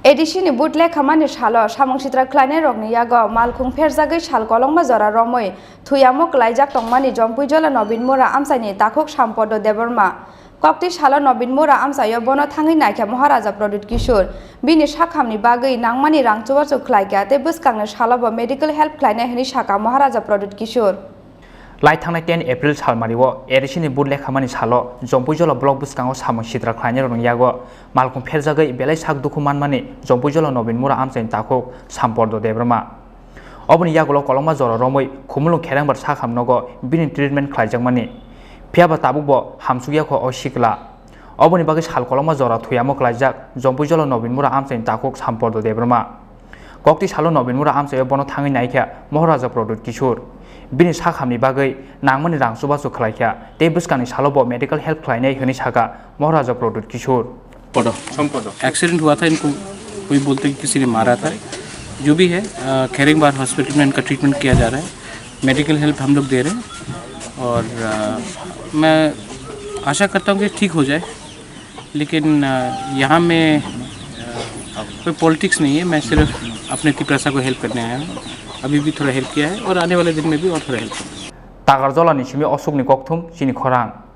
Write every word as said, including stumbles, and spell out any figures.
A D C ni vote lekhamani salo samung sitra khlainairokni yago malkhung pherjagwi sal kolokma jora romwi thuyamo klaijak tongmani Jompuijolo Nobin Mura amchaini takhuk Sampodo Debbarma. Kokti salo Nobin Mura amchaio bono thangwi naikha Maharaja Pradyut Kishore. Bini sakhamni bagwi nangmani rang chubachu khlaikha tei bwskangni salobo medical help khlainai hwnwi sakha Maharaja Pradyut Kishore. Lai thangnai ten April salmario A D C ni vote lekhamani salo Jompuijolo block bwskango samung sitra khlainairokni yago malkhung pherjagwi belai sak dukhu manmani Jompuijolo Nobin Mura amchaini takhuk Sampodo Debbarma. Oboni yagulo kolokma jora romwi Khumulwng Kherengbar sakham nogo bini treatment khlaijakmani. Phiyaba tabukbo hamsukya kho o sikla. Oboni bagwi sal kolokma jora thuyamo klaijak Jompuijolo Nobin Mura amchaini takhuk Sampodo Debbarma. Kokti salo Nobin Mura amchaio bono thangwi naikha Maharaja Pradyut Kishore. Bini sakhamni bagwi nangmani rang chubachu khlaikha tei bwskangni salobo medical help khlainai hwnwi sakha Maharaja Pradyut Kishore. पढ़ो। एक्सीडेंट हुआ था इनको, कोई बोलते कि किसी ने मारा था। जो भी है, अ, खेरिंगबार हॉस्पिटल में इनका ट्रीटमेंट किया जा रहा है। मेडिकल हेल्प हम लोग दे रहे हैं और, अ, मैं आशा करता हूँ कि ठीक हो जाए। लेकिन, अ, यहाँ में, अ, कोई पॉलिटिक्स नहीं है, मैं सिर्फ अपने तिपरासा को हेल्प करने आया हूँ। अभी भी थोड़ा हेल्प किया है और आने वाले दिन में भी और थोड़ा हेल्प करूँगा। Takarjolani simi Osukni kokthum chini khorang.